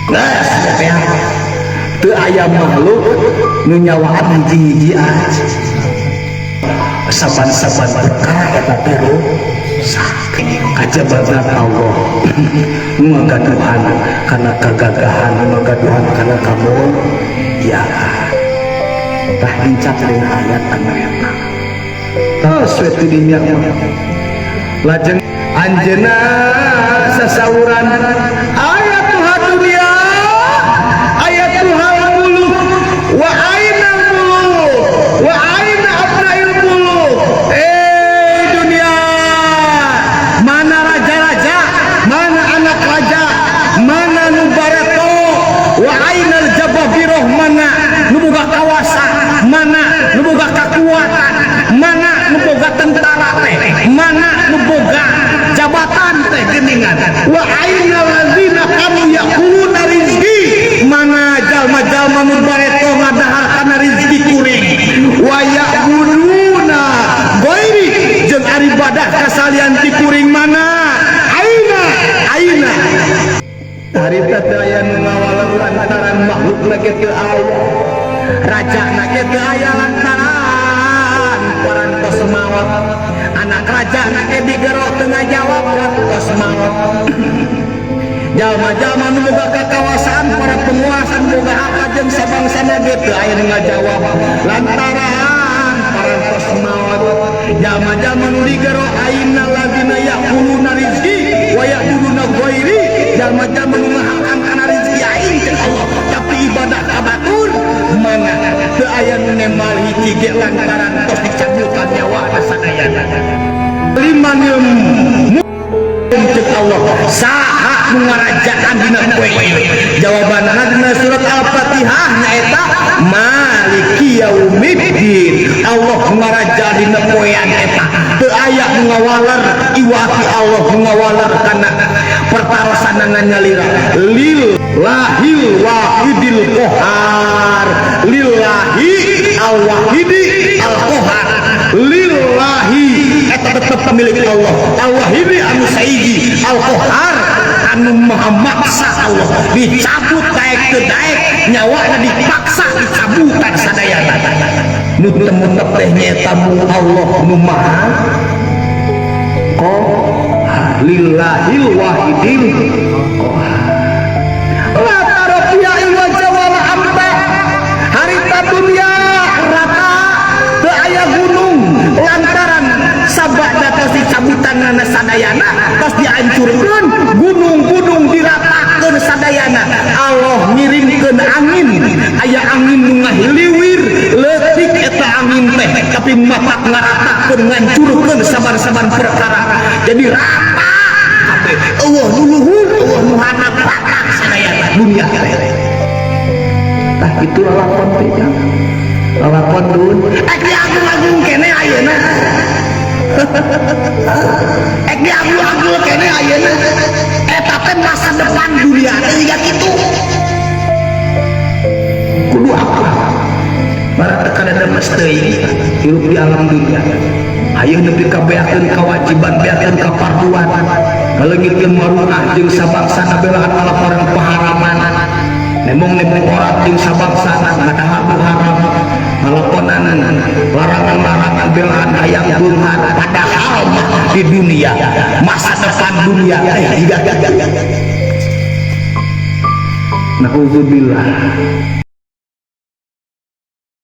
Geus beak. Teu aya makhluk nu nyawaan hiji-hiji aja. Saban-saban perkara eta teh rusak. Kajaba Allah nu ngagaduhan kana kagagahan, nu ngagaduhan kana kamulyaan. Tah, incak dina ayat anu eta. Tos we ti dinya mah. Lajeng anjeunna sasauran, "Ayyatuhad dunya, ayyatuhal muluk, wa ainal muluk, wa aina abnail muluk." Eh dunia, mana raja-raja, mana anak raja, mana nu bareto? Wa ainal jababiroh, mana nu boga kawasa, mana nu boga kekuatan, mana nu boga tentara teh, mana nu boga jabatan teh geningan? Wa ainal ladzina kanu yakuluna rizqi, mana jalma-jalma nu bareto ngadahar kana rizki kuring? Wa ya'buduna ghairi, jeung ari ibadah kasalian ti kuring, mana? Aina, aina? Harita teu aya nu ngawaler lantaran makhluk ge teu aya, raja ge teu aya lantaran parantos maot, anak raja ge digero teu ngajawab, tos maot. Jalma-jalma nu boga kakawasaan, para penguasa nu boga harta jeung sabangsana ge teu aya nu ngajawab lantaran parantos maot. Jalma-jalma nu digero, aina ladzina ya'kuluna rizqi wa ya'buduna ghairi, jalma-jalma nu ngahakan kana rizki aing cek Allah tapi ibadah ka batur, mana? Teu aya nu nemal hiji ge lantaran tos dicabutan nyawa sadayana. Limanil cek Allah, saha nu ngarajaan dina poe ieu? Jawabanna dina surat Al-Fatihah nyaeta Maliki Yaumiddin. Allah ngaraja dina poean eta, teu aya nu ngawaler iwati Allah nu ngawaler kana pertarosanana nyalira. Lil lahil wahidil qahar, lillahi al wahidi al qahar. Lillahi eta tetep milik Allah, al wahidi anu saiji, al qahar anu maha maksa. Allah dicabut daek teu daek, nyawana dipaksa dicabutan sadayana. Nu teu mutep teh nyaeta mung Allah nu maha qahar. Lillahil wahidil qahar. La tara fiha iwaja wala amta. Harita dunia rata, teu aya gunung lantaran sabada tos dicabutanana sadayana, tos dihancurkeun gunung-gunung, diratakeun sadayana. Allah ngirimkeun angin, aya angin nu ngahiliwir leutik eta angin teh tapi matak ngaratakeun, ngancurkeun saban-saban perkara jadi rata kabeh. Euweuh nu luhur, euweuh nu handap, rata sadayana dunia teh. Tah, itu lalakon teh, lalakon dun ek diagung-agung kene ayeuna, ek diagung-agung kene ayeuna, eta teh masa depan dunia teh jiga kitu. Kudu apa para teu demes teuing hirup di alam dunia. Hayu nepi ka beakeun kewajiban, beakeun kaparduan, ngaleungitkeun maruah jeung sabangsana, belaan ngalaporan paharaman, nembong-nembong orang jeung sabangsana, ngadahar nu haram, ngalakonan larangan-larangan, belaan hayang beunghar. Padahal mah di dunia, masa depan dunia teh jiga. Nauzubillah.